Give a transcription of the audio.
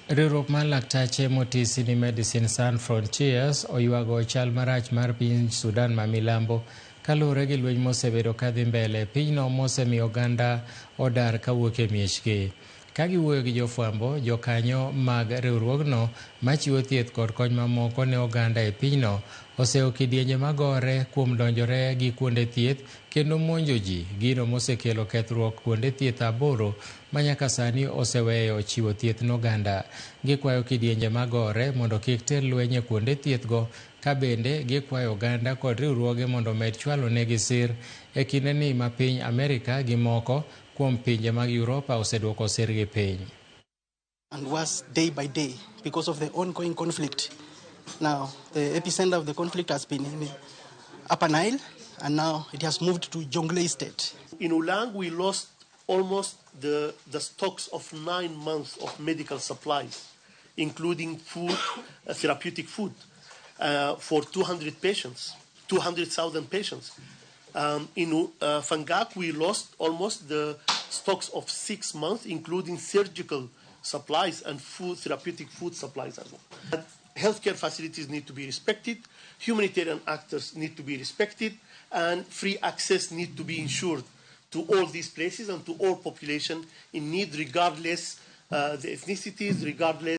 Riwruok mar laktache motisi ni Medecins Sans Frontieres oywago chal marach mar piny Sudan ma milambo kaluwore gi lweny mosebedo kadhi mbele e pinyno mosemiyo oganda odar kawuok e miechgi. Ka giwuoyo gi jofwambo, jokanyo mag riwruogno machiwo thieth kod kony mamoko ne oganda e pinyno oseyo kidienje magore kuom donjore gi kuonde thieth kendo monjo ji, gino mosekelo kethruok kuonde thieth 8 ma nyaka sani oseweyo chiwo thieth ne oganda. Gikwayo kidienje magore mondo kik ter lweny e kuonde thieth go ka bende gikwayo oganda kod riwruoge mondo omed chwalo negi sir e kindeni ma piny Amerika gi moko kuom pinje mag Yuropa oseduoko sirgi piny. And worse day by day because of the ongoing conflict. Now, the epicenter of the conflict has been in Upper Nile, and now it has moved to Jonglei State. In Ulang, we lost almost the stocks of 9 months of medical supplies, including food, therapeutic food, for 200 patients, 200,000 patients. In Fangak, we lost almost the stocks of 6 months, including surgical supplies and food, therapeutic food supplies as well. But healthcare facilities need to be respected, humanitarian actors need to be respected, and free access need to be ensured to all these places and to all population in need, regardless the ethnicities, regardless